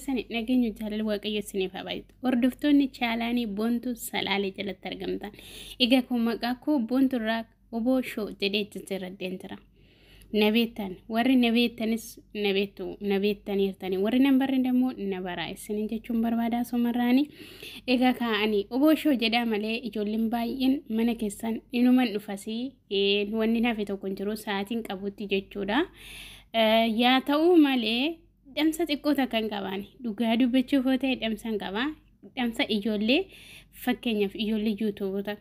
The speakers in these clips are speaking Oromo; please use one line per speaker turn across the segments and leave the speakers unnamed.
Keessani nageenyu jaalala Waaqayyo isiniif haa baay'atu. Hordoftoonni chaalaanii Boontuu Salaalee jalatti argamtan. Egaa kun maqaa koo Boontuu irraa Oboo Shoo jedhee jijjiirradheen jira. Na beektan, warri na beektanis na beektu, na beektaniirtani, warri na hin barre immoo na baraa isiniin jechuun barbaadaa somarraani. Egaa kaa'anii Oboo Shoo jedhaa malee ijoolleen baay'een mana keessan inuman dhufasii, wanni nafe tokko hin jiru sa'aatiin qabutti jechuudha. Yaa ta'uu malee dhamsa xiqqoo takka hin qabaani. Dhugaa dubbachuuf yoo ta'e dhamsa hin qabaa. Dhamsa ijoollee, fakkeenyaaf ijoollee yuutuuboota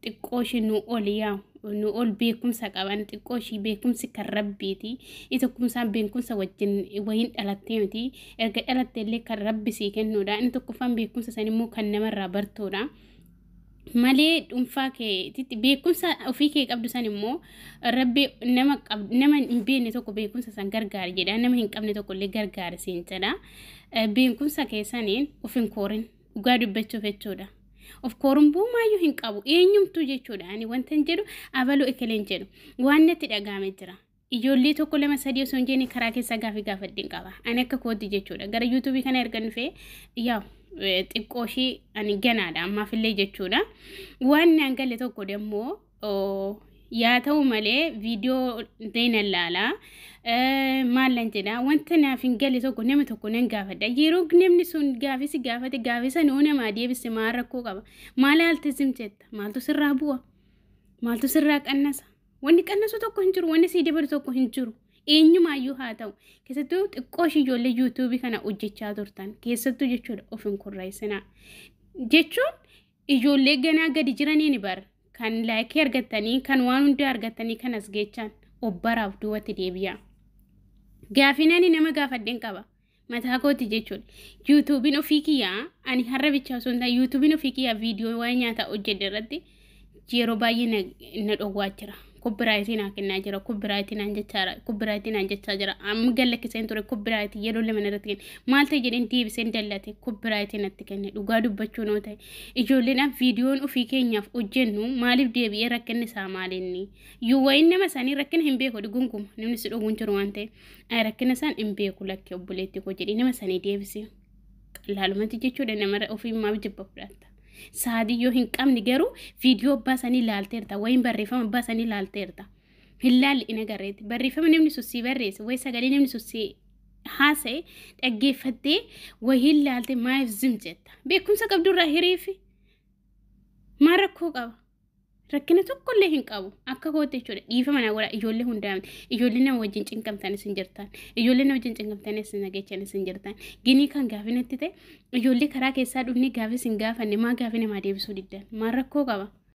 xiqqoo ishee nu ol yaa'u, nu ol beekumsa qaban, xiqqoo ishee beekumsi kan rabbiiti. Inni tokkumsaan beekumsa wajjin wayiin dhalattee miti. Erga dhalattee illee kan rabbi sii kennuudha. Inni tokkoffaan beekumsa san immoo kan namarraa bartuudha. Malee dhuunfaa keetitti beekumsa ofii kee qabdu san immoo rabbi nama nama hin beekne tokko beekumsa san gargaari jedha. Nama hin qabne tokko illee gargaari siin jedha. Beekumsa keessaniin of hin koorin, dhugaa dubbachuuf jechuudha. Of kooruun bu'umaayyuu hin qabu eenyumtuu jechuudha. Ani wanta hin jedhu abaluu ekeleen jedhu waan natti dhaga'ame jira. Ijoollee tokko lama sadii osoo hin jenne karaa keessaa gaafii gaafadheen qaba. Ani akka kootti jechuudha. Gara yuutuubii kana erga dhufee yaa xiqqoo ishee ani ganaadha ammaafillee jechuudha. Waan naan galle tokko immoo, yaa ta'u malee viidiyoo nan laalaa maal jedha, wanta naaf hin galle tokko nama tokko nan gaafadha. Yeroo namni sun gaafii si gaafate gaafii sana yoo namaa deebise maal rakkoo qaba? Maal haalti jetta? Maaltu sirraa bu'a? Maaltu sirraa qannasa? Wanni qannasu tokko hin jiru, wanni sii dabalu tokko hin jiru. Eenyumaayyuu haa ta'u, keessattuu xiqqoo ishii ijoollee yuutuubii kana hojjechaa turtan keessattuu jechuudha, of hin kurreessinaa. Jechuun ijoollee ganaa gadi jiraniin bara kan laayikii argattanii, kan waan hundaa argattanii kanas geechaan obbaraaf duubatti deebi'a. Gaafiin ani nama gaafadheen qaba. Mataa kooti jechuudha. Yuutuubiin ofii kiyyaa ani har'a bichaa osoo hin taane, yuutuubiin ofii kiyyaa viidiyoo waa'ee nyaataa hojjedhe irratti yeroo baay'ee na dhowwaa jira. Copyright naa kennaa jira. Copyright naan jechaa jira. Copyright naan jechaa jira. Amma gallakkiseen ture, copyright yeroo lama irratti kenne. Maal ta'e jedheen deebiseen dallate, copyright natti kenne. Dhugaa dubbachuu noo ta'e. Ijoolleedhaan viidiyoon ofii keenyaaf hojjennu maaliif deebi'ee rakkinni isaa maalinni? Yoo wayiin nama isaanii rakkina hin beeku gunguma, namni si dhowwuun jiru waan ta'eef. Rakkina isaan hin beeku, lakkee obboleettii koo jedhee nama sanii deebisee. Laalumatti jechuudha, nama ofii maaf jibba fudhatta? Saadii yoo hin qabne garuu viidiyoo abbaa sanii ilaalteerta, wayiin barreeffama abbaa sanii ilaalteerta. Hin laalli in agarreetti. Barreeffama namni sussii barreesse, wayi sagalee namni sussii haasa'e dhaggeeffattee wayiin laalte maaliif zim jetta? Beekumsa qabdurraa hiriifi. Maal rakkoo qaba? Rakkina tokkollee hin qabu. Akka kootti jechuudha. Dhiifama naa godha, ijoollee hundaa miti. Ijoollee nama wajjin cinqamtanis hin jirtan. Ijoollee nama wajjin cinqamtanis nageechanis hin jirtan. Ginii kan gaafii natti ta'e, ijoollee karaa keessaa dhufnee gaafii sin gaafanne maa gaafii namaa deebisuu diddan? Maal rakkoo qaba?